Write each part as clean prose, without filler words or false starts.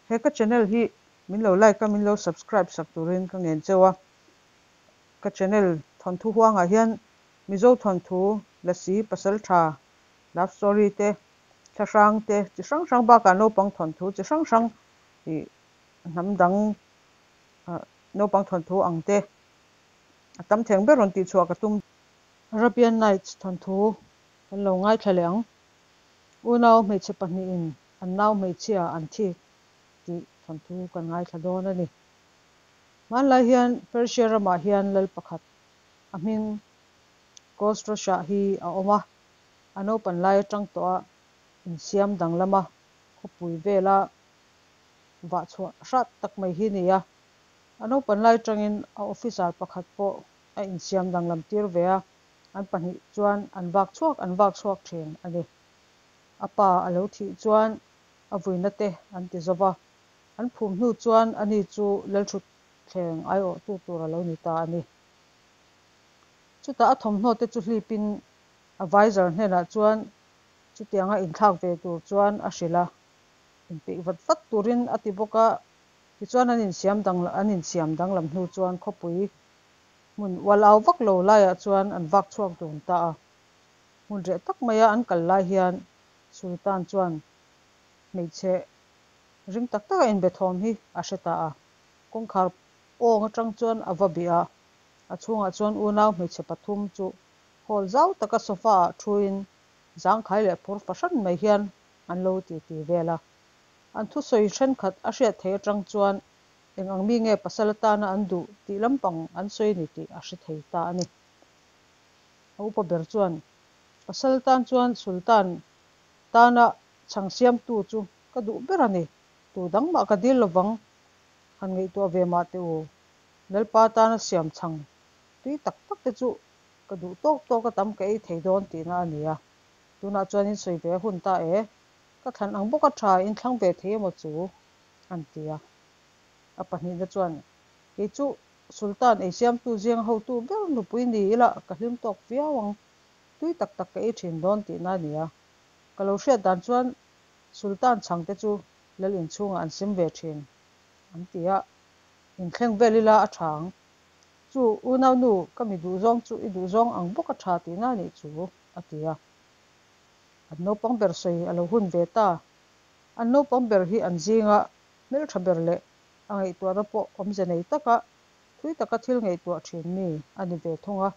He ka channel hi min lo like a, min lo subscribe sak turin ka ngen cheu a. Ka channel thawnthu huangah hian Mizo thawnthu, Lasi, Pasaltha, love story te, thlahrang te chi hrang hrang bakah naupang thawnthu chi hrang hrang ih hnam dang naupang thawnthu ang te a tam theng ber rawn tihchhuah ka tum. Arabian Nights thawnthu kan lo ngaithla leh ang. Unau hmeichhe pahnihin an nau hmeichhia an thik tih thawnthu kan ngaithla dawn a ni. Hmanlai hian Persia ramah hian lal pakhat a hming Khosrow-Shah hi a awm a, a naupan lai atang tawh a insiam danglam a, khawpui vela vah chhuah hrat tak mai hi a ni a. A naupan lai atangin a officer pakhat pawh a insiam danglam tir ve a, an pahnih chuan an vak chhuak an vak chhuak thin a ni. A pa a lo thih chuan a vuina te an ti zo va, an phum hnu chuan ani chu Lalthutthleng aiawhtu tur a lo ni ta a ni. Chutah a thawmhnaw te chu hlipin a visor hnenah chuan chutianga inthlak ve tur chuan a hrilh a, inpeih vat vat turin a ti bawk a. Tichuan an insiam dang an insiam danglam hnu chuan khawpui hmun ual au vak lo laiah chuan an vak chhuak dun ta a. Hmun reh tak maia an kal lai hian Sultan chuan hmeichhe ring tak taka inbe thawm hi a hre ta a. Kawngkhar awng atang chuan a va bih a, a chhungah chuan unau hmeichhe pathum chu hall zau taka sofa ah thuin zangkhai leh phur fahran mai hian an lo ti ti vel a. An thusawi thenkhat a hriat theih atang chuan eng ang mi nge pasal atana an duh tih lampang an sawi ni tih a hre thei ta a ni. A upa ber chuan pasal tan chuan Sultan tana chhang siamtu chu ka duh ber a ni, tu dang mah ka dil lovang han ngaihtuah ve mah teh u. Lalpa tana siam chhang tui tak tak te chu ka duh tawk tawk a tam ka ei thei dawn tihna a ni a. Tunah chuan in sawi ve a hun ta e. Ka thlan ang bawk a tha in thlang ve thei emaw chu an ti a. A pahnihna chuan kei chu Sultan ei siamtu ziang hotu ber nupui ni ila ka hlim tawk viau ang. Tui tak tak ka ei thin dawn tihna a ni a. Ka lo hriat dan chuan Sultan chhangte chu lal inchhungah an sim ve thin an ti a. Inthleng vel ila a tha ang. Chu unaunu ka mi duhzawng chu i duhzawng ang bawk a tha tihna a nih chu, a ti a. An naupang ber sawi a lo hun ve ta. An naupang ber hi an zinga hmeltha ber leh a ngaihtuahna pawh awmze nei taka thui taka thil ngaihtuah thin mi a ni ve thung a.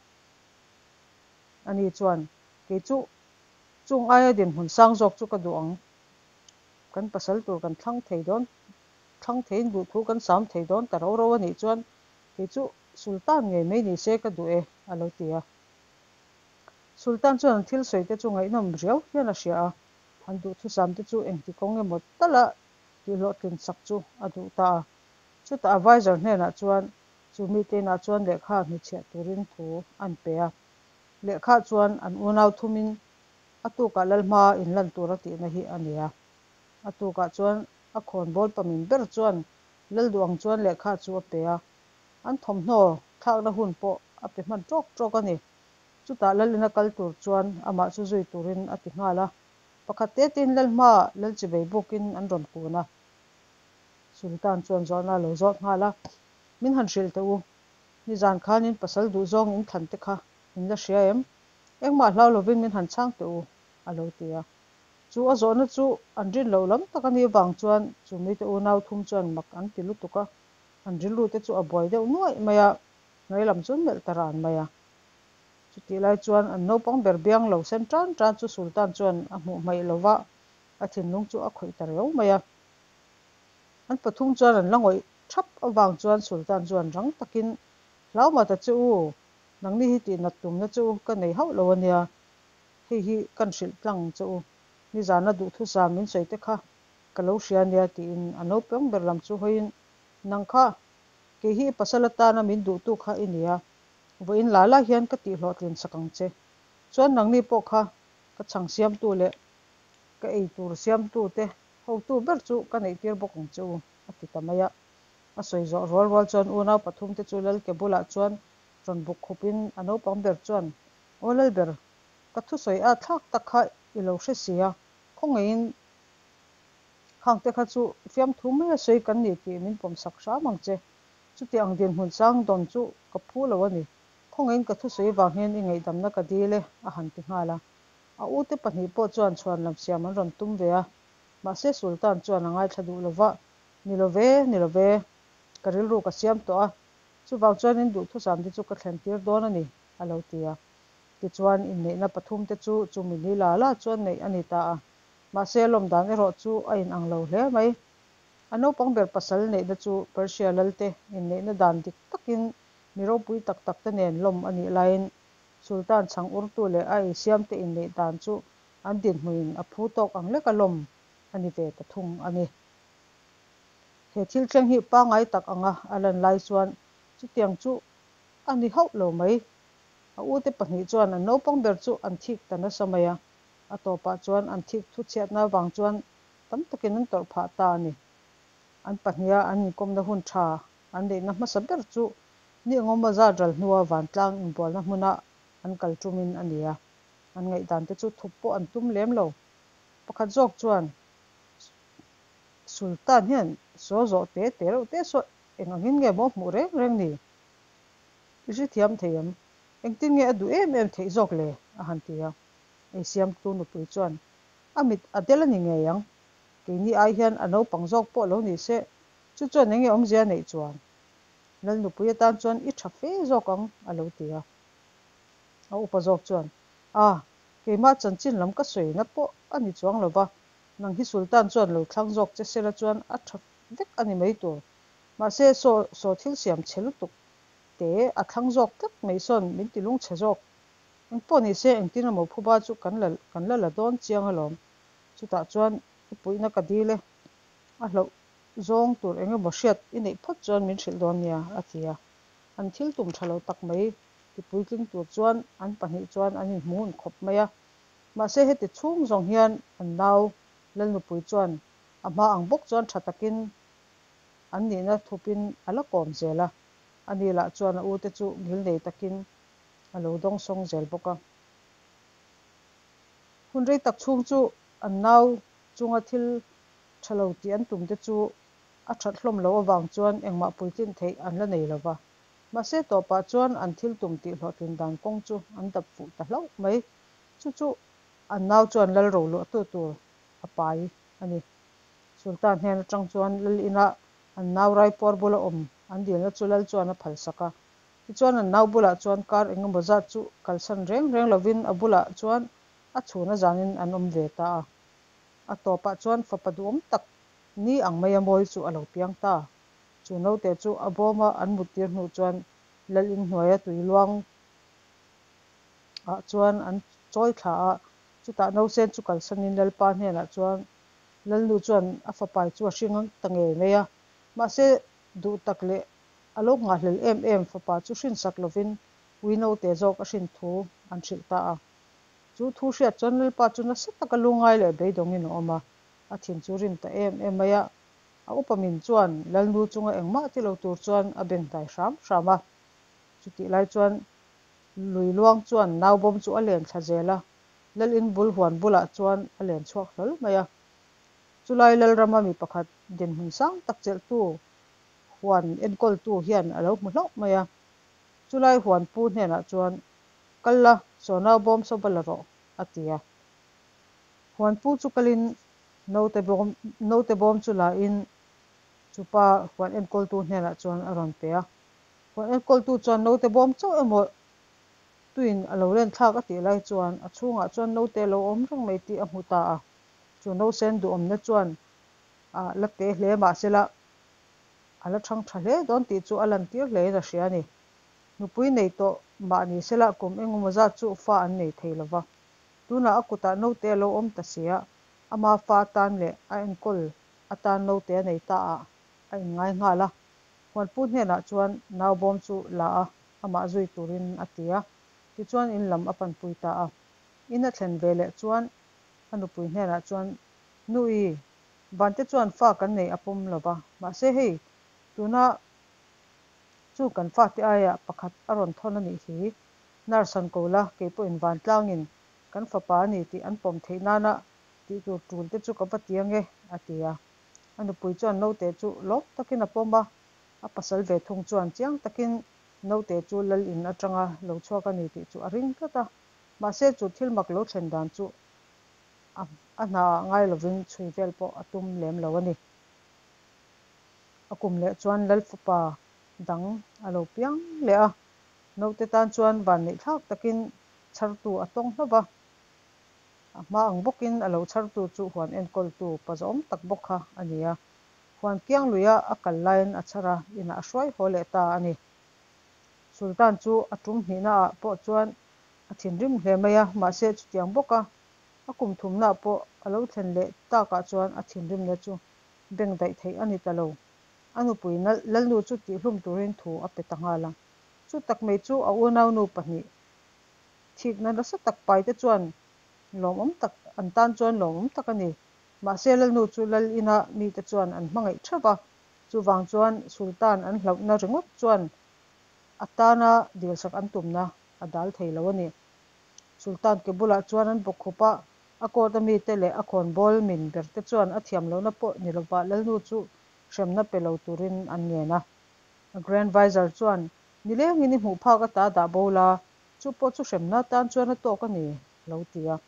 Ani chuan, Kei chu chung aia dinhmun sang zawk chu ka duh ang. Kan pasal tur kan thlang thei dawn Thlang theiin duhthu kan sam thei dawn ta ro ro a nih chuan kei chu Sultan ngei mai ni se ka duh e, a lo ti a. Sultan chuan an thil sawi te chu ngaihnawm riau hian a hria a, an duhthusam te chu engti kawng emaw tala tihhlawhtlin sak chu a duh ta a. Chutah advisor hnenah chuan chu mite inah chuan lehkha hnuchhiah turin thu an pe a. Lehkha chuan an unau thumin a tukah Lalhma inlan tur a tihna hi a ni a. A tukah chuan a khawnbawl pamin ber chuan Lalduang chuan lehkha chu a pe a, an thawmhnaw thlakna hun pawh a pe hman tawk tawk a ni. Chutah Lalina kal tur chuan amah chu zui turin a ti nghal a, pakhat te tein Lalhma Lalchibei bukin an rawn kun a. Sultan chuan zawhna a lo zawt nghal a, Min han hrilh teh u, nizan khanin pasal duhzawng in thlan te kha in la hria em? Engmah hlau lovin min han chhang teh u, a lo ti a. Chu a zawhna chu an rin loh lam tak a nih avang chuan chu mite unau thum chuan mak an ti lutuk a, an rilru te chu a buai deuh nuaih mai a, hnuai lam chu melh ta ran mai a. Chutih lai chuan an naupang ber biang lo sen tan tan chu Sultan chuan a hmuh hmaih lo va, a thinlung chu a khawih ta riau mai a. An pathum chuan an la ngawih thap avang chuan Sultan chuan rang takin, Hlau mah ta che u, nangni hi tihnat tumna che u ka nei hauh lo a nia, Hei hi kan hrilh tlang che u, nizana duhthusam min sawi te kha ka lo hria nia tiin a naupang ber lam chu hawiin, Nang kha, kei hi i pasal atana min duhtu kha i nia, vawiin la la hian ka tihhlawhtlin sak ang che. Chuan nangni pawh kha ka chhang siamtu leh ka ei tur siamtu te hotu ber chu ka neihtir bawk ang che u, a ti ta mai a. A sawi zawh rual rual chuan unau pathum te chu Lalke bulah chuan rawn buk khupin a naupang ber chuan, Aw Lalber, ka thusawi a thlak tak kha i lo hre si a, khawngaihin Khangte kha chu fiamthu mai a sawi kan ni tih min pawmsak hram ang che. Chuti ang dinhmun sang dawn chu ka phu lo a ni. Khawngaihin ka thusawi vang hian i ngaihdamna ka dil e, a han ti nghal a. A ute pahnih pawh chuan chhuanlam siam an rawn tum ve a, mahse Sultan chuan a ngaithla duh lo va, Ni lo ve, ni lo ve, ka rilru ka siam tawh a, chuvang chuan in duhthusam te chu ka thlen tir dawn a ni, a lo ti a. Tichuan inneihna pathumte chu chumi ni la la chuan neih a ni ta a. Mahse lawm dan erawh chu a inang lo hle mai. A naupang ber pasal neihna chu Persia lalte inneihna dan dik takin mi ropui tak takte nen lawm a nih laiin Sultan chhang urtu leh a eisiamte inneih dan chu an dinhmuin a phu tawk ang leka lawm a ni ve ta thung a ni. He thil thleng hi pangngai tak anga a lan lai chuan chutiang chu a ni hauh lo mai. A ute pahnih chuan an naupang ber chu an thik ta nasa mai a, a tawpah chuan an thik thu chhiatna avang chuan tam takin an tawrh phah ta a ni. An pahniha an inkawmna hun tha an neihna hmasa ber chu ni engawma zat ral hnua vantlang inbualna hmuna an kal tumin a ni a, an ngaihdan te chu thup pawh an tum lem lo. Pakhat zawk chuan, Sultan hian saw zawh te te reuh te saw eng angin nge maw hmuh reng reng ni? I hrethiam thei em? Engtin nge a duh em em theih zawk le? a han ti a. Eisiamtu nupui chuan, A mit a del a ni ngei ang. Keini ai hian a naupang zawk pawh lo ni se, chu chuan enge awmzia a neih chuan? Lal nupui atan chuan i tha fe zawk ang, a lo ti a. A upa zawk chuan, A, keimah chanchin lam ka sawina pawh a ni chuang lo va, nang hi Sultan chuan lo thlang zawk che sela chuan a tha vek a ni mai tur. Mahse, saw saw thil siam chhe lutuk te a thlang zawk tlat mai sawn min ti lungchhe zawk. Engpawh ni se, engtin emaw phuba chu kan la kan la la dawn chiang alawm. Chutah chuan i puihna ka dil e, a hlauh zawng tur eng emaw hriat i neih phawt chuan min hrilh dawn nia, a ti a. An thil tum tha lo tak mai ti puitling tur chuan an pahnih chuan an inhmuhun khawp mai a. Mahse heti chhung zawng hian an nau Lalnupui chuan a hma ang bawk chuan tha takin an nihna thupin a la kawm zel a, ani lah chuan a ute chu ngilnei takin a lo dawngsawng zel bawk a. Hun rei tak chhung chu an nau chunga thil tha lo tih an tum te chu a that hlawm loh avang chuan engmah puitlin theih an la nei lo va. Mahse tawpah chuan an thil tum tih hlawhtlin dan kawng chu an dap fuh ta hlauh mai. Chu chu an nau chuan lal ro luahtu tur a pai a ni. Sultan hnen atang chuan lal inah an nau raipuar bula awm an dilna chu lal chuan a phalsak a. Tichuan an nau bulah chuan kar engemaw zat chu kalsan reng reng lovin a bulah chuan a chhun a zanin an awm ve ta a. A tawpah chuan fapa duhawm tak ni ang maia mawi chu a lo piang ta. Chu naute chu a bawma an muttir hnu chuan lal in hnuaia tui luang ah chuan an chawi thla a. Chutah nausen chu kalsanin Lalpa hnenah chuan Lalnu chuan a fapai chu a hring ta ngei mai a. Mahse duh tak leh A lo nghahhlel em em fapa chu hrinsak lovin ui naute zawk a hrin thu an hrilh ta a. Chu thu hriat chuan Lalpa chu nasa taka lungngai leh beidawngin a awm a, a thin chu rim ta em em mai a. A upa min chuan Lalnu chunga engmah ti lo tur chuan a benghnai hram hram a. Chutih lai chuan lui luang chuan naubawm chu a len thla zel a, Lal in bul huan bulah chuan a len chhuak hlawl mai a. Chulai Lalrama mi pakhat dinhmun sang tak chelhtu Huan enkawltu hian a lo hmu hlauh mai a, chulai huan pu hnenah chuan, Kal la, saw nau bawm saw va la rawh, a ti a. Huan pu chu kalin naute bawm naute bawm chu la in chupa huan enkawltu hnenah chuan a rawn pe a. Huan enkawltu chuan naute bawm chauh emaw tuin a lo len thlak a tih lai chuan a chhungah chuan naute a lo awm reng mai tih a hmu ta a. Chu nausen duhawmna chuan a la te hle mahsela a la chhang tha hle dawn tih chu a lantir hlein a hria a ni. Nupui nei tawh mah ni sela kum engemaw zat chu fa an nei thei lo va. Tunah a kutah naute a lo awm ta si a, ama fa atan leh a enkawl atan naute a nei ta ah a inngai nghal a. Huanpu hnenah chuan naubawm chu la a, amah zui turin a ti a. Tichuan in lam a panpui ta a. In a thlen ve leh chuan a nupui hnenah chuan, Nui, Vante chuan fa kan neih a pawm lo va, mahse hei, tuna chu kan fate aiah pakhat a rawn thawn a nih hi. Nurse han ko la, kei pawhin vantlangin kan fapa a ni tih an pawm theih nana tih tur tul te chu ka va ti ange, a ti a. A nupui chuan naute chu lawm takin a pawm a, a pasal ve thung chuan chiang takin naute chu lal in atanga lo chhuak a ni tih chu a ring tlat a. Mahse chu thil mak lo thlen dan chu a a hnaah ngai lovin chhui vel pawh a tum lem lo a ni. A kum leh chuan lal fapa dang a lo piang leh a, naute tan chuan vanneihthlak takin chhartu a tawng hlauh va. A hma ang bawkin a lo chhartu chu huan enkawltu pa zawm tak bawk kha a ni a. Huan kiang luia a kal laiin a chhar a, inah a hruai haw leh ta a ni. Sultan chu a tum hnihnaah pawh chuan a thinrim hle mai a, mahse chutiang bawka a kum thumnaah pawh a lo thlen leh takah chuan a thinrimna chu bengdaih theih a ni ta lo. A nupui Lalnu chu tihhlum turin thu a pe ta nghal a. Chu tak mai chu a unaunu pahnih thikna nasa tak paite chuan lawmawm tak an tan chuan lawmawm tak a ni. Mahse Lalnu chu Lal ina mite chuan an hmangaih theuh va, chuvang chuan Sultan an hlauhna ringawt chuan a tana dilsak an tumna a dal thei lo a ni. Sultan ke bulah chuan an bawkkhup a, a court a mite leh a khawnbawl min berte chuan a thiam lohna pawh ni lova Lalnu chu hremna pe lo turin an ngen a. A Grand Vizier chuan, Nilengin i hmuh phak ata dah bo la, chu pawh chu hremna tan chuan a tawk a ni, a lo ti a.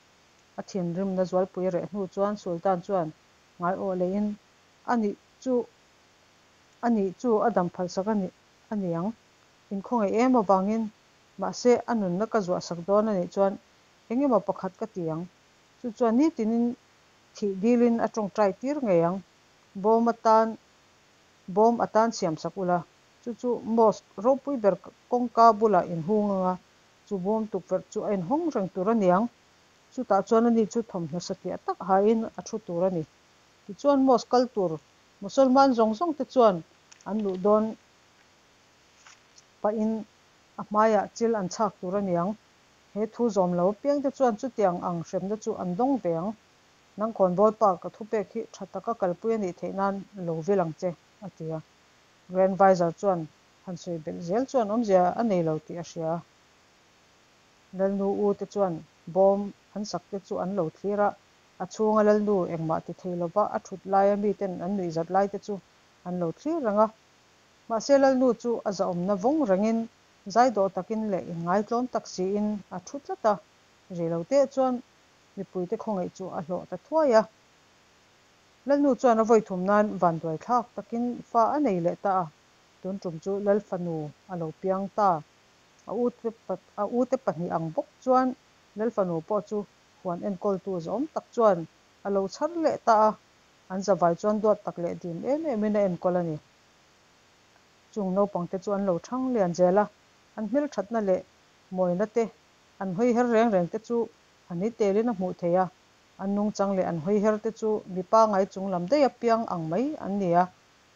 A thinrimna zualpui reh hnu chuan Sultan chuan ngaiawh lehin, A nih chu, a nih chu a dam phalsak a ni a ni ang. Inkhawngaih em avangin, mahse a nunna ka zuahsak dawn a nih chuan eng emaw pakhat ka ti ang. Chu chuan nitinin thih dilin a tawngtai tir ngei ang. Bawm atan bawm atan siamsak ula, chu chu mosque ropui ber kawngka bulah inhung anga chu bawm tukverh chu a inhawng reng tur a ni ang. Chutah chuan ani chu thawmhnaw satliah tak hain a thu tur a ni. Tichuan mosque kal tur Mosolman zawng zawng te chuan an luh dawn pahin a hmaiah chil an chhak tur a ni ang. He thu zawm lo apiang te chuan chutiang ang hremna chu an dawng ve ang. Nang khawnbawl pa ka thupek hi tha taka kalpui a nih theih nan lo vil ang che, a ti a. Grand Vizier chuan han sawi belh zel chuan awmzia a nei lo tih a hria a. Lalnu u te chuan bawm an sak te chu an lo thlir a, a chhunga Lalnu engmah ti thei lova a thut laia miten an nuihzat lai te chu an lo thlir reng a. Mahse Lalnu chu a zahawmna vawng rengin zaidawh takin leh inngaitlawm tak siin a thu tlat a, rei lo teh chuan mipuite khawngaih chu a hlawh ta thuai a. Lalnu chuan a vawi thum nan vanduai thlak takin fa a nei leh ta a, tun tum chu Lal fanu a lo piang ta. A ute a ute pahnih ang bawk chuan Lal fanu pawh chu huan enkawltu zawm tak chuan a lo chhar leh ta a, an zavai chuan duat tak leh dim em emin a enkawl a ni. Chung naupangte chu an lo thang lian zel a, an hmelthatna leh mawina te, an hawiher reng reng te chu a ni telin a hmuh theih a, an nungchang leh an hawiher te chu mi pangai chung lam daih a piang ang mai an ni a,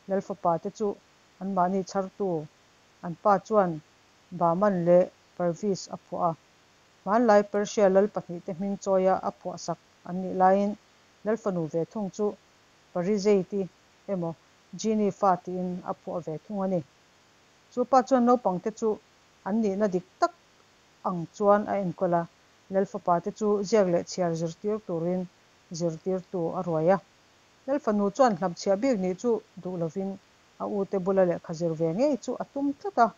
Lal fapa te chu anmahni chhartu an pa chuan Bahman leh Parviz a phuah a. Hmanlai Persia lal pahnihte hming chawia a phuahsak an nih laiin Lal fanu ve thung chu Parizeiti emaw Genie fa tiin a phuah ve thung a ni. Chu pa chuan naupangte chu an nihna dik tak ang chuan a enkawl a, Lal fapate chu ziak leh chhiar zirtir turin zirtirtu a ruai a. Lal fanu chuan hlamchhiah bik nih chu duh lovin a ute bula lehkha zir ve ngei chu a tum tlat a.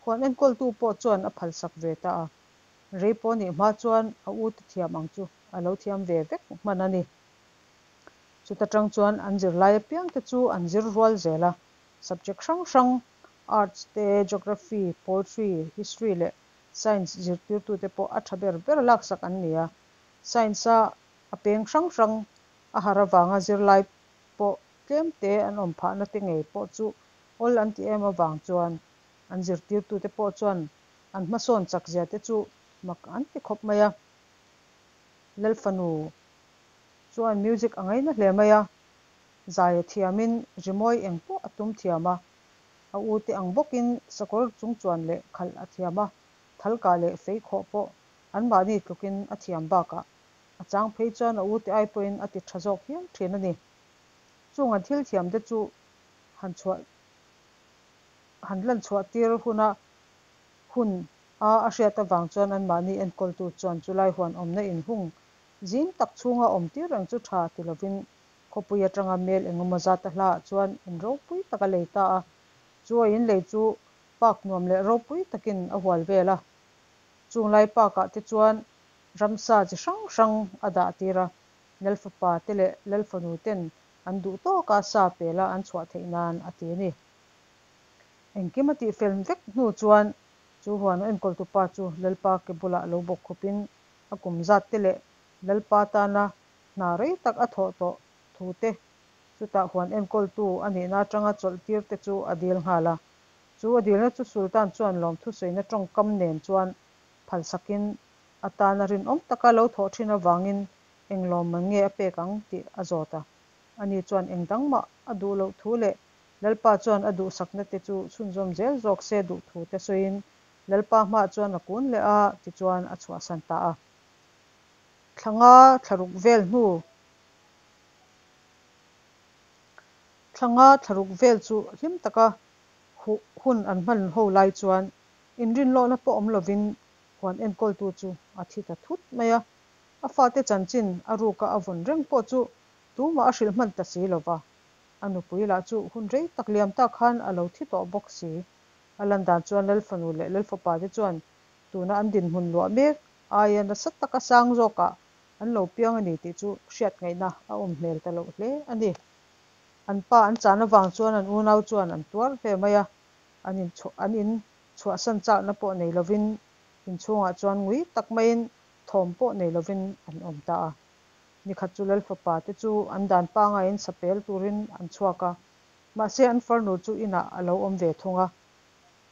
Huan enkawltu pawh chuan a phalsak ve ta a. Rei pawh nih hma chuan a ute thiam ang chu a lo thiam ve vek hman a ni. Chuta tang chuan an zirlai apiangte chu an zir rual zel a, subject hrang hrang, Arts te, Geography, Poetry, History leh Science zirtirtute pawh a tha ber ber laksak an ni a. Science-a a peng hrang hrang a har avanga zirlai pawh tlemte an awm phahna te ngei pawh chu awl an ti em avang chuan an zirtirtute pawh chuan an hmasawn chakzia te chu mak an ti khawp mai a. Lalfanu chuan music a ngaina hle mai a, zai a thiamin rimawi eng pawh a tum thiam a, a ute ang bawkin sakawr chungchuan leh khalh a thiam a, thalkah leh fei khawh pawh anmahni tlukin a thiam bakah a chang phei chuan a ute ai pawhin a ti tha zawk hial thin a ni. Chung an thil thiamte chu han chhuah han lan chhuah tir huna hun a a hriat avang chuan anmahni enkawltu chuan chulai huan awmna inhung zing tak chhunga awm tir reng chu tha ti lovin Khawpui atanga mel engemaw zata hlaah chuan in ropui tak a lei ta a. Chu a in lei chu park nuam leh ropui takin a hual vel a. Chung lai park ah te chuan ramsa chi hrang hrang a dah tir a, Lalfapa te leh Lalfanu ten an duh tawka sa pela an chhuah theih nan a ti a ni. Engkim a tihfel vek hnu chuan chu huan enkawltupa chu Lalpa ke bulah lo bawk khupin a kum zat te leh Lalpa tana hna rei tak a thawh tawh thu te, chutah huan enkawltu a nihna atanga chawlh tir te chu a dil nghal a. Chu a dilna chu Sultan chuan lawmthusawina tawngkam nen chuan phalsakin a tana rinawm taka lo thawh thin avangin eng lawmman nge a pek ang tih a zawt a. Ani chuan eng dang mah a duh loh thu leh Lalpa chuan a duhsakna te chu chhunzawm zel zawk se duh thu te sawiin Lalpa hmaah chuan a kun leh a, tichuan a chhuahsan ta a. Thla nga thla ruk vel hnu Thla nga thla ruk vel chu hlim taka huh hun an hman ho lai chuan inrinlawhna pawh awm lovin huan enkawltu chu a thi ta thut mai a. A fate chanchin a ruka a vawn reng pawh chu tumah a hrilh hman ta si lo va. A nupui lah chu hun rei tak liam tak khan a lo thi tawh bawk si. A lan dan chuan Lalfanu leh Lalfapa te chuan tuna an dinhmun luah mek aia nasa taka sang zawkah an lo piang a ni tih chu hriat ngaihna a awm hmel ta loh hle a ni. An pa an chan avang chuan an unau chuan an tuar hle mai a, an in an in chhuahsan chakna pawh nei lovin inchhungah chuan ngui tak maiin thawm pawh nei lovin an awm ta a. Nikhat chu Lalfapa te chu an dan pangaiin sapel turin an chhuak a, mahse an farnu chu inah a lo awm ve thung a.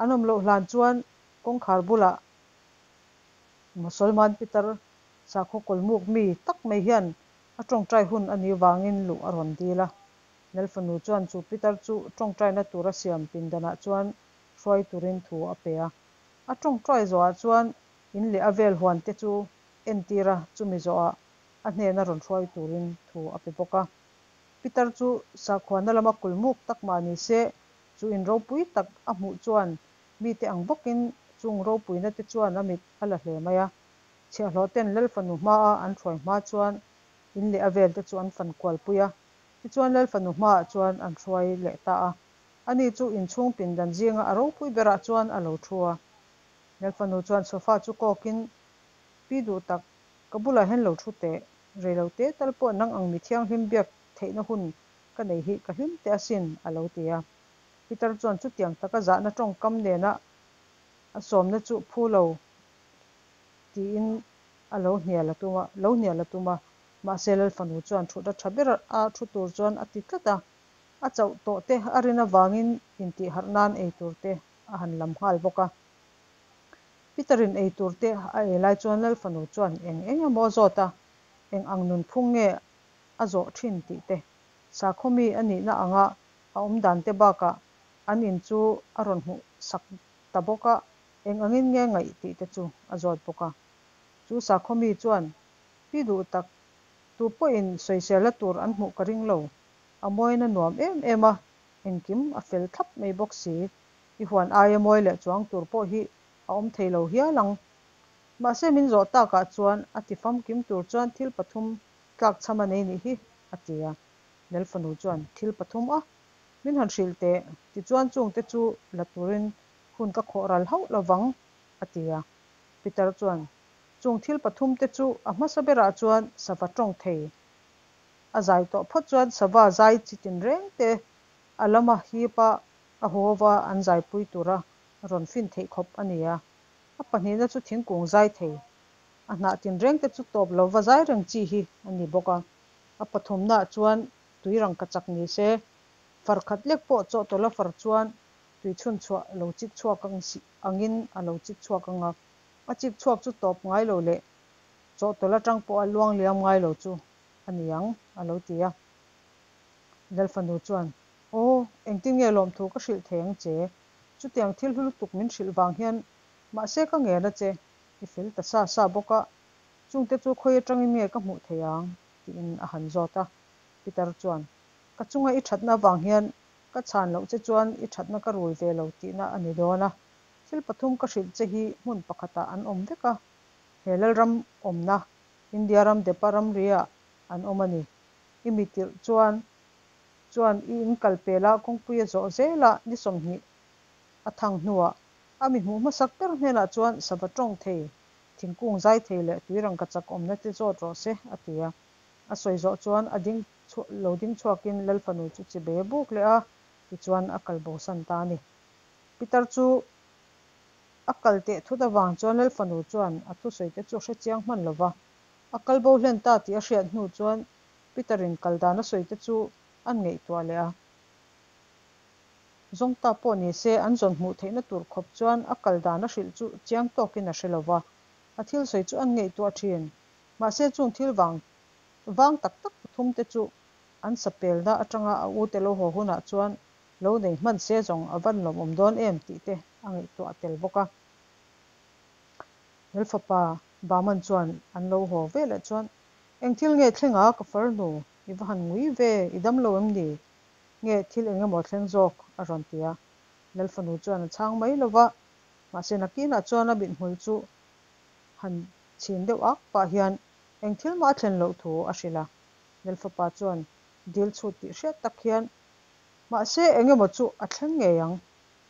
An awm loh hlan chuan kawngkhar bulah Mosolman pitar sakhaw kawlmuk mi tak mai hian a tawngtai hun a nih vangin luh a rawn dil a. Lalfanu chuan chu pitar chu tawngtaina tura siam pindanah chuan hruai turin thu a pe a. A tawngtai zawhah chuan in leh a vel huan te chu entir a, chumi zawhah a hnena rawn hruai turin thu a pe bawk a. Pitar chu sakhuana lama kulmuk tak mah ni se, chu in ropui tak a hmuh chuan mite ang bawkin chung ropuina te chuan a mit a la hle mai a. Chhiahhlawh ten Lalfanu hmaa an hruai hma chuan in leh a vel te chu an fan kualpui a, tichuan Lalfanu hmaah chuan an hruai leh ta a. Ani chu inchhung pindan zinga a ropui berah chuan a lo thu a. Lalfanu chuan sofa chu kawkin, Pi duh tak, ka bulah hian lo thu teh. Reilo te tal pawh nang ang mi thianghlim biak theihna hun ka nei hi ka hlim teh asin, a lo ti a. Peter chuan chutiang taka zahna tawngkam nena a sawmna chu phu lo tiin a lo hnial a tum a, lo hnial a tum a. Mahse Lalfanu chuan thutna tha ber a thu tur chuan a ti tlat a. A chauh tawh te a rin avangin intihharh nan ei tur te a han lam nghal bawk a. Peter-in ei tur te a ei lai chuan Lalfanu chuan eng eng emaw a zawt a, eng ang nunphung nge a zawh thin tih te, sakhaw mi a nihna anga a awm dan te bakah an in chu a rawn hmuh sak ta bawk a, eng angin nge ngaih tih te chu a zawt bawk a. Chu sakhaw mi chuan, Pi duh tak, tu pawhin sawiselna tur an hmuh ka ring lo, a mawina nuam em em a, engkim a fel thlap mai bawk si. I huan aia mawi leh chuang tur pawh hi a awm thei lo hial ang. Mahse min zawh takah chuan a ti famkim tur chuan thil pathum tlak chham a nei nih hi, a ti a. Lalfanu chuan thil pathum a min han hrilh teh, tichuan chungte chu la turin hun ka khawh ral hauh lo vang, a ti a. Peter chuan chung thil pathum te chu a hmasa berah chuan sava tawng thei a zai tawh phawt chuan sava zai chi tinreng te a lama hip a a huhova an zaipui tura rawn fin theih khawp a ni a. A pahnihna chu thingkung zai thei, a hnah tinreng te chu tawp lova zai reng chi hi a ni bawk a. A pathumnaah chuan tui rangka chak ni se, far khat lek pawh chawhtawlh a far chuan tui chhunchhuah lo chik chhuak angin a lo chik chhuak ang a. A chik chhuak chu tawp ngai lo leh chawhtawlh atang pawh a luang liam ngai lo chu a ni ang, a lo ti a. Lalfanu chuan, Aw, engtin nge lawmthu ka hrilh thei ang che? Chutiang thil hlu lutuk min hrilh vang hian mahse ka ngen a che, i fel ta sa sa bawk a, chungte chu khawi atangin nge ka hmuh thei ang? tiin a han zawt a. Peter chuan, Ka chunga i thatna avang hian ka chhan loh che chuan i thatna ka rul ve lo tihna a ni dawn a, thil pathum ka hrilh che hi hmun pakhatah an awm vek a, he Lalram awmna, India ram depa ramriah an awm a ni. I mi tirh chuan chuan i in kal pel a, kawngpui a zawh zel a, ni 20 a thang hnuah a mi hmuh hmasak ber hnenah chuan sava tawng thei, thingkung zai thei leh tui rangkachak awmna te zawt rawh se, a ti a. A sawi zawh chuan a ding lo ding chhuakin Lal fanu chu chibei a buk leh a, tichuan a kal bosan ta a ni. Pitar chu a kal teh thut avang chuan Lal fanu chuan a thusawi te chu a hre chiang hman lo va, a kal bo hlen ta tih a hriat hnu chuan Peter-in kal dan a sawi te chu an ngaihtuah leh a. Zawngta pawh ni se an zawn hmuh theihna tur khawp chuan a kal dan a hrilh chu chiang tawkin a hre lo va, a thil sawi chu an ngaihtuah thin. Mahse chung thil vang vang tak tak pathum te chu an sapelna atanga a ute lo haw hunah chuan lo nei hman se zawng a van lawmawm dawn em tih te a ngaihtuah tel bawk a. Lalfapa Bahman chuan an lo haw veleh chuan, Eng thil nge thleng a ka farnu, i va han ngui ve, i dam lo em ni? Nge thil eng emaw thleng zawk? a rawn ti a. Lalfanu chuan a chhang mai lo va, mahse nakinah chuan a mithmul chu han chhin deuh ak pah hian eng thil mah a thlen loh thu a hrilh a. Lalfapa chuan dil chhut tih hriat tak hian, Mahse eng emaw chu a thleng ngei ang,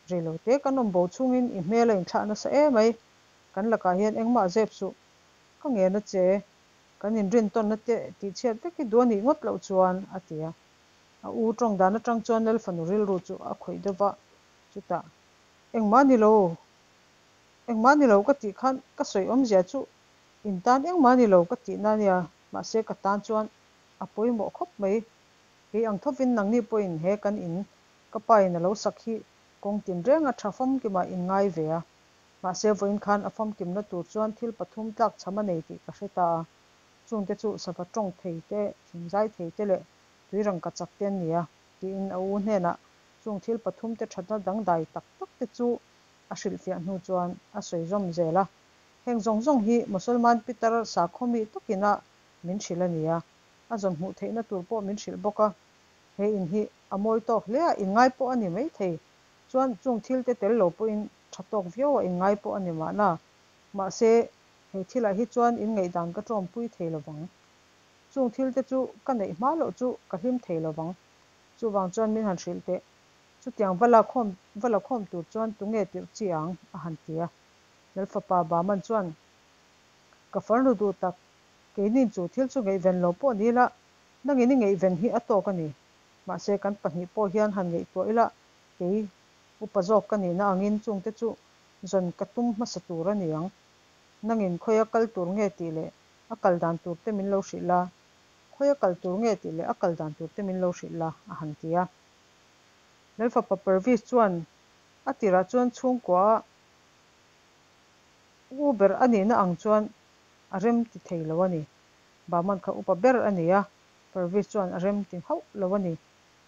reilote kan awm bo chungin i hmel a inthlah nasa emai, kan lakah hian engmah zep suh, ka ngen a che, kan inrintawnna te tihchhiat vek hi duh a nih ngawt loh chuan, a ti a. A u tawng dan atang chuan Lalfanu rilru chu a khawih deuh va, chutah, Engmah ni lo, engmah ni lo ka tih khan ka sawi awmzia chu in tan engmah ni lo ka tihna a nia, mahse ka tan chuan a pawimawh khawp mai. Kei ang thovin nangni pawhin he kan in ka pa in a lo sak hi kawng tinreng a tha famkima in ngai ve a. Mahse vawiin khan a famkimna tur chuan thil pathum tlak chham a nei tih ka hre ta a. Chungte chu sava tawng thei te, thingzai thei te leh tui rangkachak te an ni a, tiin a u hnenah chung thil pathum te thatna dangdai tak tak te chu a hrilhfiah hnu chuan a sawi zawm zel a. Heng zawng zawng hi Mosolman pitar sakhaw mi takina min hrilh a ni a, a zawn hmuh theihna tur pawh min hrilh bawk a. He in hi a mawi tawk hle a, inngai pawh a ni maithei. Chuan chung thil te tel lo pawhin tha tawk viau a inngai pawh a ni mahna. Mahse, he thilah hi chuan inngaihdan ka tawmpui thei lovang. Chung thil te chu ka neih hma loh chu ka hlim thei lovang. Chuvang chuan min han hrilh teh. Chutiang va lakhawm va lakhawm tur chuan tunge tirh chi ang? a han ti a. Lalfapa Bahman chuan, Ka farnu duh tak, keinin chu thil chu ngaihven lo pawh ni ila, nangin i ngaihven hi a tawk a ni. Mahse kan pahnih pawh hian han ngaihtuah ila, kei upa zawk ka nihna angin chungte chu zawn ka tum hmasa tur a ni ang. Nangin khawia kal tur nge tih leh a kal dan tur te min lo hrilh la, khawia kal tur nge tih leh a kal dan tur te min lo hrilh la, a han ti a. Lalfapa Parvis chuan a tirah chuan chhungkua a u ber a nihna ang chuan a rem ti thei lo a ni. Bahman kha upa ber a ni a, Parvis chuan a rem ti hauh lo a ni.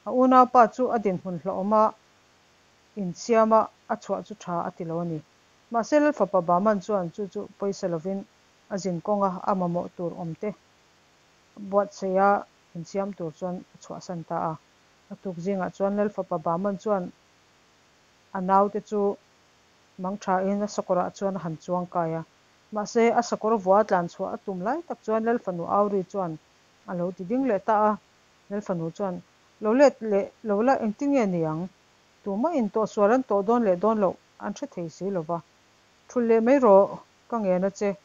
A unaupa chu a dinhmun hlauhawm a insiam a, a chhuah chu tha a ti lo a ni. Mahse Lalfapa Bahman chuan chu chu pawisa lovin a zin kawnga a mamawh tur awmte buatsaih a insiam tur chuan a chhuahsan ta a. A tuk zingah chuan Lalfapa Bahman chuan a naute chu mang thain a sakawrah chuan a han chuang kai a. Mahse, a sakawr vua tlan chhuah a tum lai tak chuan Lalfanu Auri chuan a lo ti ding leh ta a. Lalfanu chuan, Lo let leh lo la engtin nge ni ang? Tumah in tawhsual an tawh dawn leh dawn loh an hre thei si lo va. Thulh leh mai rawh, ka ngen a che.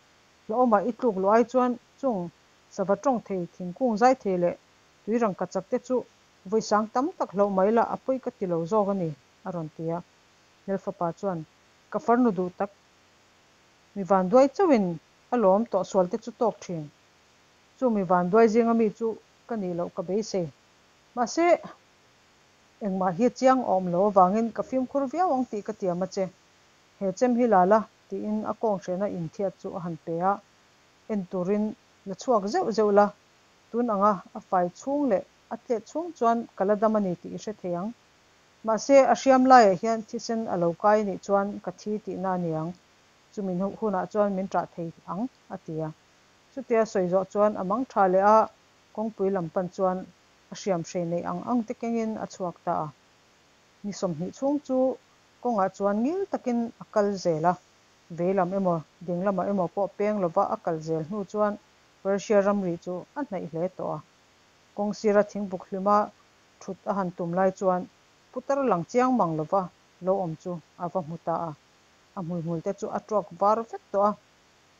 Hlauhawmah i tluk luh ai chuan chung sava tawng thei, thingkung zai thei leh tui rangkachak te chu vawi sang tam tak hlauh mai la a pawi ka ti lo zawk a ni, a rawn ti a. Lalfapa chuan, Ka farnu duh tak, mi vanduai chauhin a lawm tawhsual te chu tawk thin. Chu mi vanduai zinga mi chu ka nih loh ka beisei. Mahse, engmah hi chiang a awm lo avangin ka fimkhur viau ang tih ka tiam a che. He chem hi la la, tiin a kawng hrehna inthiat chu a han pe a. En turin la chhuak zeuh zeuh la, tun anga a fai chhung leh a tlet chhung chuan ka la dam a ni tih i hre thei ang. Mahse, a hriam laiah hian thisen a lo kai nih chuan ka thi tihna a ni ang. Chumi hunah chuan min ṭah thei ang, a ti a. Chutia sawi zawh chuan a mang ṭha leh a, kawngpui lam pan chuan a hriam hrei neih ang ang te kengin a chhuak ta a. Ni 20 chhung chu kawngah chuan ngil takin a kal zel a, vei lam emaw ding lamah emaw pawh peng lova a kal zel hnu chuan Persia ramri chu a hnaih hle tawh a. Kawng sira thingbuk hlima thut a han tum lai chuan putar lang chiang mang lova lo awm chu a va hmu ta a. A hmuihmul te chu a tuak var vek tawh a,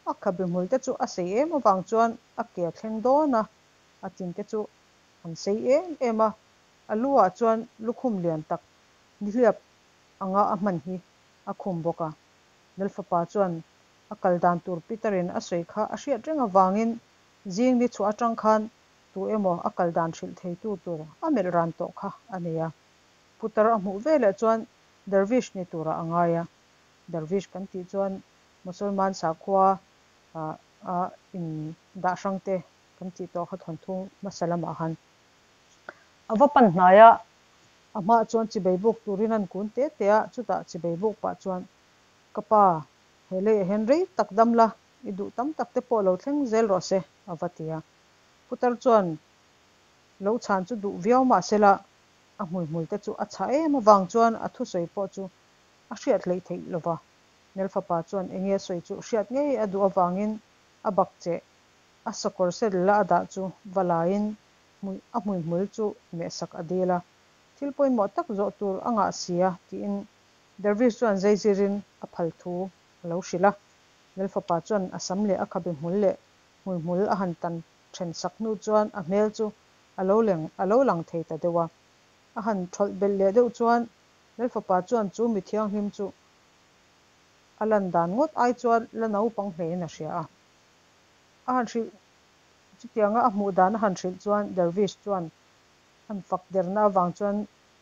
a khabe hmul te chu a sei em avang chuan a ke a thleng dawn a, a tin te chu an sei em em a, a lu ah chuan lukhum lian tak nihliap anga a hman hi a khum bawk a. Lalfapa chuan a kal dan tur Peter-in a sawi kha a hriat reng avangin zing ni chhuah atang khan tu emaw a kal dan hrilh theitu tur a melh ran tawh kha a nei a. Putar a hmuh veleh chuan Dervish ni turah a ngai a. Dervish kan tih chuan Mosolman sakhua a in dah hrang te kan tih tawh kha thawnthu hmasa lamah khan a va pan hnai a. A hmaah chuan chibei buk turin an kun te te a, chutah chibei buk pah chuan Ka pa, he leiah hian rei tak dam la, i duh tam tak te pawh lo thleng zel rawh se, a va ti a. Putar chuan lo chhan chu duh viau mah sela, a hmuihmul te chu a chhah em avang chuan a thusawi pawh chu a hriat hleih theih lo va. Nelfapa chuan enge a sawi chu hriat ngei a duh avangin a bak cheh a sakawr saddle a a dah chu va laiin hmui a hmuihmul chu mehsak a dil a. Thil pawimawh tak zawh tur a ngah si a tiin Dervish chuan zeizirin a phal thu a lo hrilh a. Lalfapa chuan a sam leh a khabe hmul leh hmuihmul a han tan then sak hnu chuan a hmel chu a lo leng a lo lang thei ta deuh a. A han thawlh belh leh deuh chuan Lalfapa chuan chu mi thianghlim chu a lan dan ngawt ai chuan la naupang hlein a hria a. A han hrilh chutianga a hmuh dan a han hrilh chuan Dervish chuan an fak derna avang chuan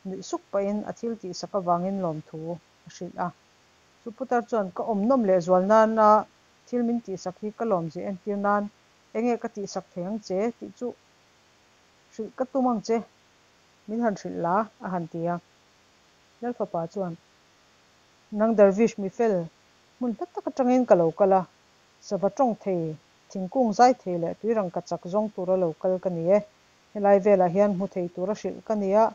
nuih suk pahin a thil tihsak avangin lawmthu a hrilh a. Chu putar chuan ka awm nawm leh zual nana thil min tihsak hi ka lawmzia entir nan enge ka tihsak thei ang che tih chu hrilh ka tum ang che, min han hrilh la a han ti a. Lalfapa chuan Nang Dervish mi fel, hmun hla tak atangin ka lo kal a, sava tawng thei, thingkung zai thei leh tuirangka chak zawng tura lo kal ka ni e. Helai velah hian hmu thei tura hrilh ka ni a,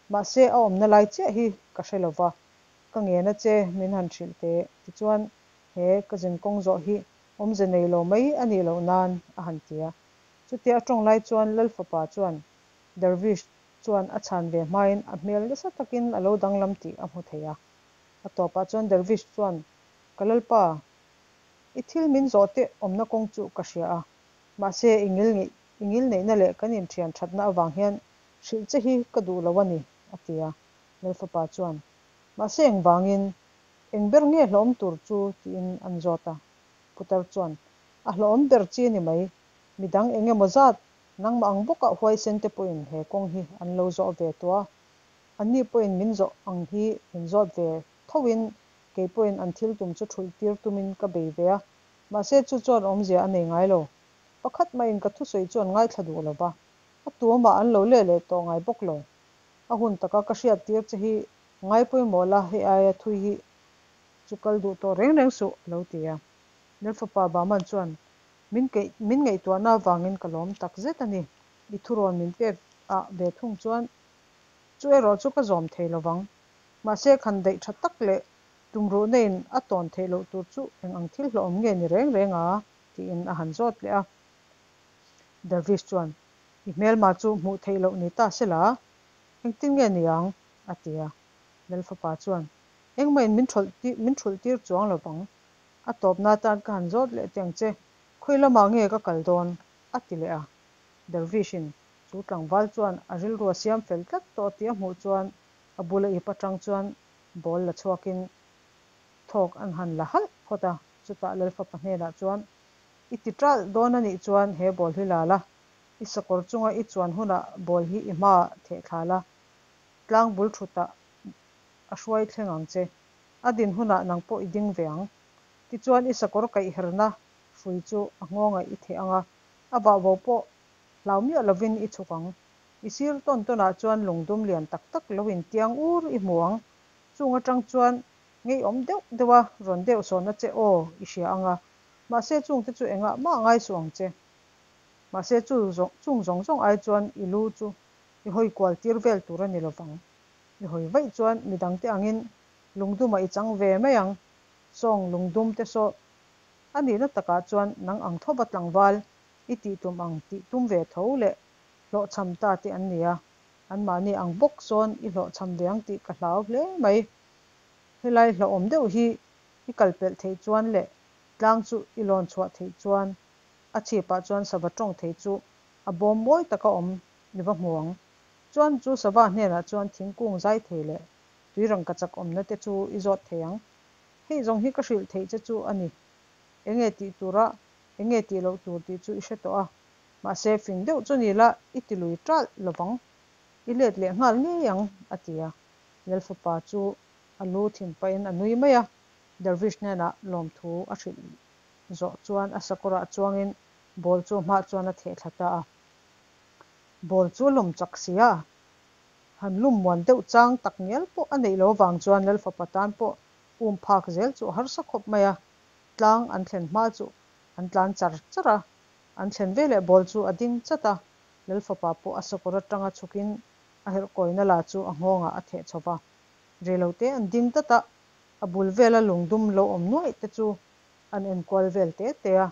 mahse a awmna lai chiah hi ka hre lo va, ka ngen a che min han hrilh teh tichuan he ka zinkawng zawh hi awmze nei lo mai a nih loh nan a han ti a. Chutia a tawng lai chuan Lalfapa chuan Dervish chuan a chhan ve hmain a hmel nasa takin a lo danglam tih a hmu thei a. A tawpah chuan Dervish chuan, Ka Lalpa, i thil min zawh teh awmna kawng chu ka hria a, mahse i ngil ngeih I ngilneihna leh kan inthian thatna avang hian hrilh che hi ka duh lo a ni, a ti a. Lalfapa chuan, Mahse engvangin, eng ber nge hlawhawm tur chu? tiin an zawt a. Putar chuan, A hlawhawm ber chi a ni mai, midang eng emaw zat, nangmah ang bawkah huaisen te pawhin he kawng hi an lo zawh ve tawh a, anni pawhin min zawh ang hi min zawt ve thoin kei pawhin an thil tum chu thulh tir tumin ka bei ve a, mahse chu chuan awmzia a nei ngai lo. Pakhat mahin ka thusawi chu an ngaithla duh lo va, a tuamah an lo leh leh tawh ngai bawk lo. A hun taka ka hriat tir che hi ngai pawimawh la, hei aia thui hi chu kal duh tawh reng reng suh, a lo ti a. Lalfapa Bahman chuan, Min keih, min ngaihtuahna avangin ka lawm tak zet a ni. I thurawn min pek ah ve thung chuan chu erawh chu ka zawm thei lo vang. Mahse, khan daih tha tak leh tumruhna in a tawn theih loh tur chu eng ang thil hlawhawm nge ni reng reng a? Tiin a han zawt leh a. Dervish chuan, I hmelma chu hmuh theih loh ni ta se la, engtin nge ni ang? a ti a. Lalfapa chuan, Engmahin min thawlh min thulh tir chuang lo vang. A tawpna atan ka han zawt leh teh ang che, khawi lamah nge ka kal dawn? a ti leh a. Dervish-in chu tlangval chuan a rilru a siam fel tlat tawh tih a hmuh chuan a bula ip atang chuan ball la chhuakin thawk an han la halh phawt a. Chutah Lalfapa hnenah chuan, I ti ṭalh dawn a nih chuan he ball hi la la, i sakawr chunga i chuan hunah ball hi i hmaah theh thla la, tlang bul thutah a hruai thleng ang che, a din hunah nang pawh i ding ve ang. Tichuan i sakawr kaihherna hrui chu a nghawngah i theh ang a, a vahbo pawh hlau miah lovin i chhuk ang. I sir tawn tawnah chuan lungdum lian tak tak lo intiang ur i hmu ang. Chung atang chuan Ngeiawm deuh deuh a rawn deuh sawhna che aw i hria ang a, mahse chungte chu engah mah ngai suh ang che. Mahse chu chung zawng zawng ai chuan i lu chu i hawi kual tir vel tur a ni lovang. I hawi vaih chuan midangte angin lungdumah i chang ve mai ang, sawng lungdum te saw a nihna takah chuan nang ang thova tlangval i tih tum ang tih tum ve tho leh. Hlawhchham ta te an ni a, anmahni ang bawk sawn i hlawhchham ve ang tih ka hlau hle mai. Helai hlauhawm deuh hi i kal pelh theih chuan leh tlang chu i lawn chhuah theih chuan a chhipah chuan sava tawng thei chu a bawm mawi taka awm i va hmu ang. Chuan chu sava hnenah chuan thingkung zai thei leh tui rangkachak awmna te chu i zawt thei ang. Hei zawng hi ka hrilh theih che chu a ni. Enge tih tura enge tih loh tur tih chu i hre tawh a. Mahse fing deuh chu ni la i ti lui ṭalh lovang. I let leh nghal ngei ang, a ti a. Lalfapa chu a lu thin pahin a nui mai a. Dervish hnenah lawmthu a hrilh zawh chuan a sakawrah chuangin ball chu a hmaah chuan a theh thla ta a. Ball chu a lawm chak si a, han lum muan deuh chang tak ngial pawh a neih loh avang chuan Lalfapa tan pawh um phak zel chu a harsa khawp mai a. Tlang an thlen hma chu an tlan char char a, an thlen veleh ball chu a ding chat a, Lalfapa pawh a sakawr atanga chhukin a herh kawina la chu a nghawngah a theh chho va. Reilote an ding dat a, a bul vela lungdum lo awm nuaih te chu an enkual vel te te a,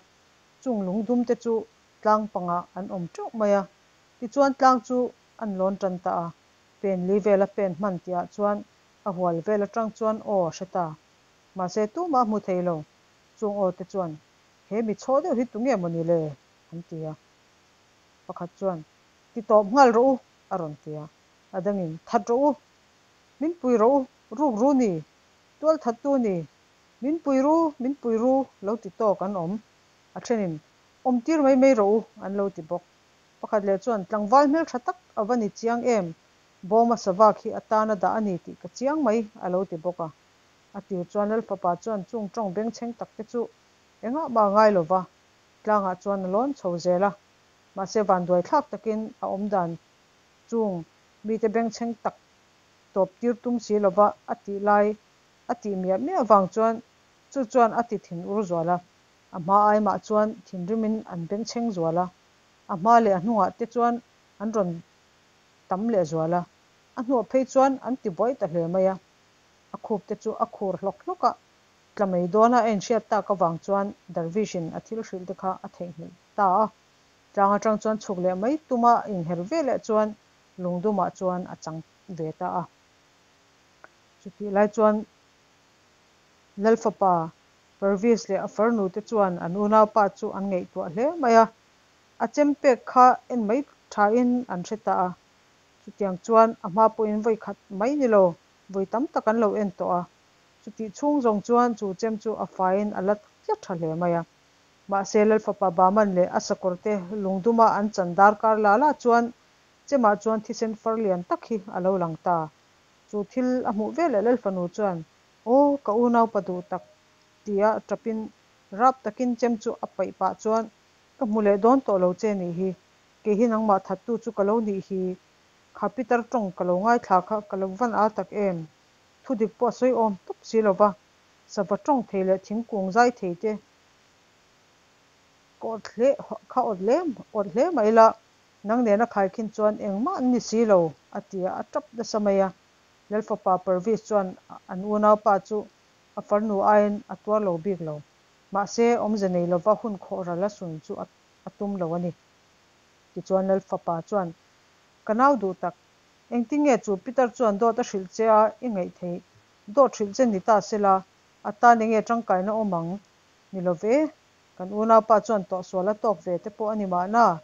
chung lungdum te chu tlang pangah an awm teuh mai a, tichuan tlang chu an lawn tan ta a, pen li vela pen hman tihah chuan a hual vel atang chuan aw a hre ta. Mahse tumah a hmu thei lo, chung aw te chuan he mi chhaw deuh hi tunge maw ni le? an ti a. Pakhat chuan, Ti tawp nghal rawh u, a rawn ti a. A dangin, That rawh u! Min pui rawh u, ruk ru ni! Tual thattu ni! Min pui ru, min pui ru, lo ti tawk an awm. A thenin, Awm tir mai mai rawh u, an lo ti bawk. Pakhat leh chuan, Tlangval hmeltha tak a va ni chiang em? Bawma sava khi a tana dah a ni tih ka chiang mai, a lo ti bawk a. A tir chuan Lalfapa chuan chung tawng bengchheng tak te chu engah mah a ngai lo va, tlangah chuan a lawn chho zel a. Mahse vanduai thlak takin a awm dan chung mite bengchheng tak tawp tir tum si lova a tih lai a tih miah miah avang chuan chu chuan a ti thin ur zual a. A hma ai mah chuan thinrimin an bengchheng zual a, a hma leh a hnungah te chuan an rawn tam leh zual a, a hnuah phei chuan an ti buai ta hle mai a. A khup te chu a khur hlawk hlawk a, tla mai dawna a inhriat tak avang chuan Darvish-in a thil hrilh te kha a theihnghilh ta a. Tlang atang chuan chhuk leh mai tuma a inher veleh chuan lungdumah chuan a chang ve ta a. Chutih lai chuan Lalfapa Parviz leh a farnu te chuan an unaupa chu an ngaihtuah hle mai a, a chem pek kha en mai thain an hre ta a. Chutiang chuan a hma pawhin vawi khat mai ni lo, vawi tam tak an lo en tawh a. Chutih chhung zawng chuan chu chem chu a faiin a la tla tha hle mai a. Mahse Lalfapa Bahman leh a sakawrte lungduma an chan darkar la la chuan chemah chuan thisen far lian tak hi a lo lang ta. Chu thil a hmuh veleh Lalfanu chuan, Aw, ka unaupa duh tak, tia tapin rap takin chem chu a paih pah chuan, Ka hmu leh dawn tawh lo che nih hi, kei hi nangmah thattu chu ka lo nih hi, kha Peter tawng ka lo ngaithla kha ka lo van al tak em? Thudik pawh a sawi awm tawp si lo va, sava tawng thei leh thingkung zai thei te ka awt hle kha awt hle awt hle mai la, nang nena khaikhin chuan engmah an ni si lo, a ti a, a tap nasa mai a. Lalfapa Parviz chuan an unaupa chu a farnu aiin a tuar lo bik lo. Mahse, awmze nei lova hun khawh ral a sun chu a tum lo a ni. Tichuan Lalfapa chuan, Ka nau duh tak, engtinge chu Peter chuan dawt a hrilh che a i ngaih theih? Dawt hrilh che ni ta sela, a tan enge tangkaina awm ang? Ni lo ve, kan unaupa chuan tawhsual a tawk ve te pawh a ni mahna.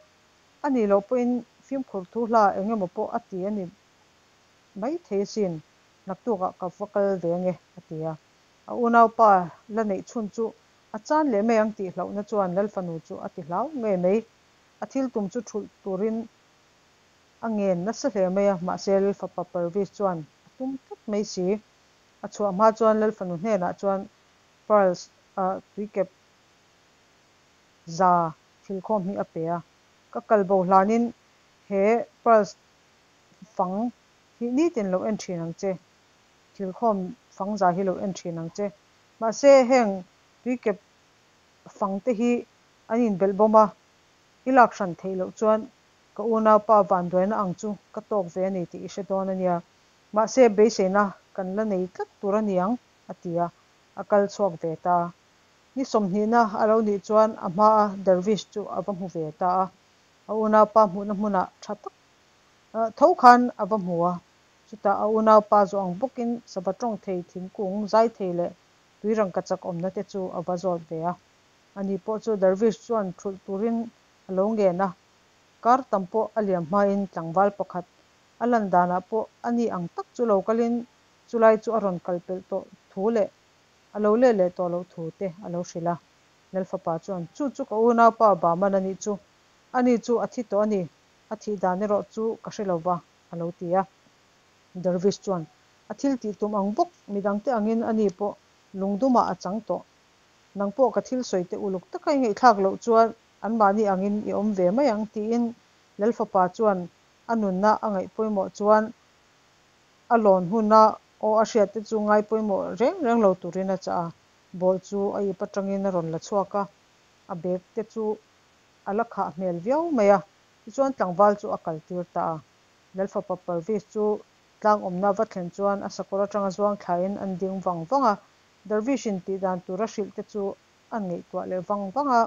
A nih loh pawhin fimkhur thu hla eng emaw pawh a ti a ni mai thei asin, naktukah ka va kal ve ange, a ti a. A unaupa la neih chhun chu a chan leh mai ang tih hlauhna chuan Lalfanu chu a ti hlau ngei mai. A thil tum chu thulh turin a ngen nasa hle mai a, mahse Lalfapa Parviz chuan a tum tlat mai si. A chhuah hma chuan Lalfanu hnenah chuan pearls tuikep za thilkhawm hi a pe a, ka kal bo hlanin he pearls fang hi nitin lo en thin ang che, thilkhawm fang za hi lo en thin ang che. Mahse heng tuikep fang te hi an inbelh bawm a, i lak hran theih loh chuan ka unaupa vanduaina ang chu ka tawk ve a ni tih i hre dawn a nia. Mahse beiseina kan la nei tlat tur a ni ang, a ti a, a kal chhuak ve ta. Ni sawmhnihna a lo nih chuan a hmaa Dervish chu a va hmu ve ta a. A unaupa hmuhna hmunah tha tak tho khan a va hmu a. Chutah a unaupa zawh ang bawkin sava tawng thei, thingkung, zai thei leh tui rangkachak awmna te chu a va zawt ve a. Ani pawh chu Dervish chuan thulh turin a lo ngen a. Kar tam pawh a liam hmain tlangval pakhat a lan danah pawh ani ang tak chu lo kalin chulai chu a rawn kal pelh tawh thu leh a lo let leh tawh loh thu te a lo hrilh a. Lalfapa chuan, Chu chu ka unaupa Bahman a nih chu. Ani chu a thi tawh a ni. A thih dan erawh chu ka hre lo va, a lo ti a. Dervish chuan, A thil tih tum ang bawk, midangte angin ani pawh lungdumah a chang tawh. Nang pawh ka thil sawi te uluk taka i ngaihthlak loh chuan anmahni angin i awm ve mai ang, tiin Lalfapa chuan a nunna a ngaih pawimawh chuan a lawn huna aw a hriatte chu ngai pawimawh reng reng lo turin a chah a. Ball chu a ip atangin a rawn la chhuak a, a bag te chu a la khah hmel viau mai a, tichuan tlangval chu a kaltir ta a. Lalfapa Parviz chu tlang awmna va thlen chuan a sakawr atanga zuang thlain an ding vang vang a, Dervish-in tih dan tur a hrilh te chu an ngaihtuah leh vang vang a,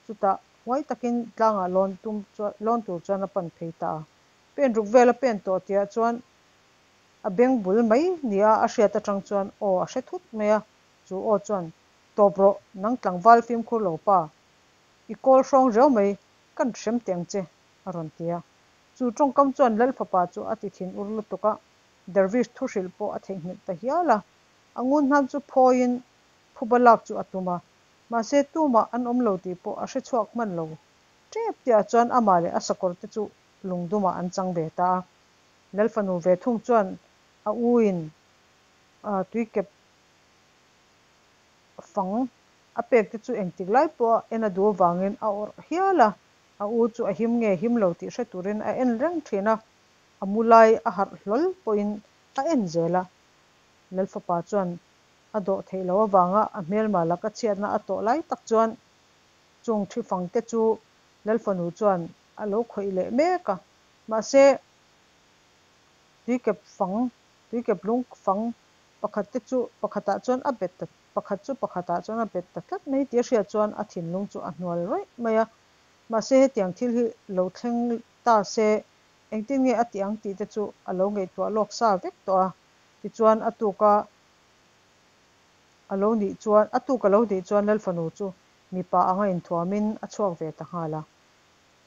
chutah huai takin tlangah lawn tum chuan lawn tur chuan a pan phei ta a. Pen ruk vel a pen tawh tihah chuan a beng bul mai nia a hriat atang chuan aw a hre thut mai a, chu aw chuan, Tawp rawh, nang tlangval fimkhur lo pa, i kawl hrawng riau mai, kan hrem teh ang che, a rawn ti a. Chu tawngkam chuan Lal fapa chu a ti thin ur lutuk a, Dervish thu hrilh pawh a theihnghilh ta hial a. A ngun hnan chu phawiin phuba lak chu a tum a, mahse tumah an awm lo tih pawh a hre chhuak hman lo. Tep tihah chuan amah leh a sakawr te chu lungdumah an chang ve ta a. Lal fanu ve thung chuan a uin tuikep fang a pek te chu engtik lai pawh a en a duh avangin a awrh hial a, a u chu a him nge him lo tih hre turin a en reng thin a, a mu lai a harh hlawl pawhin a en zel a. Lalfapa chuan a dawh theih loh avanga a hmelma laka chhiatna a tawh lai tak chuan chung thi fang te chu Lalfanu chuan a lo khawih leh mek a, mahse tuikep fang, tuikep lung fang pakhat te chu pakhatah chuan a bet ta pakhat chu pakhatah chuan a bet ta tlat mai tih a hriat chuan a thinlung chu a hnual rawih mai a. Mahse hetiang thil hi lo thleng ta se engtin nge a tih ang tih te chu a lo ngaihtuah lawk sa vek tawh a. Tichuan a tuka a lo nih chuan a tuk a lo nih chuan Lalfanu chu mipa anga inthuamin a chhuak ve ta nghal a.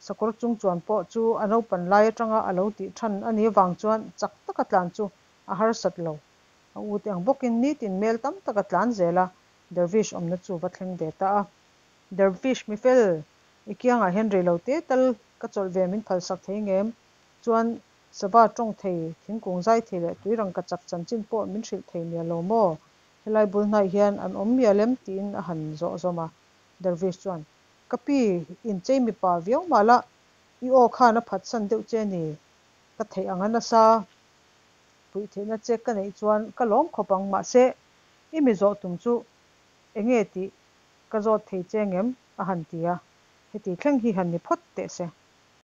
Sakawr chung chuan pawh chu a naupan lai atanga a lo tih than a nih avang chuan chak taka tlan chu a harsat lo. A ute ang bawkin nitin mel tam tak a tlan zel a, Dervish awmna chu va thleng ve ta a. Dervish mi fel, i kiangah hian rei lo te tal ka chawlh ve min phalsak thei ngem? Chuan sava tawng thei, thingkung zai thei leh tui rangkachak chanchin pawh min hrilh thei mial lo maw? Helai bul hnaih hian an awm mial em? tiin a han zawh zawm a. Dervish chuan, Ka pi, inchei mipa viau mah la, i aw khan a phatsan deuh che ni, ka theih ang a nasa. Puih theihna che ka neih chuan ka lawm khawp ang, mahse i mi zawh tum chu enge tih ka zawt thei che ngem? a han ti a, heti thleng hi han ni phawt teh se.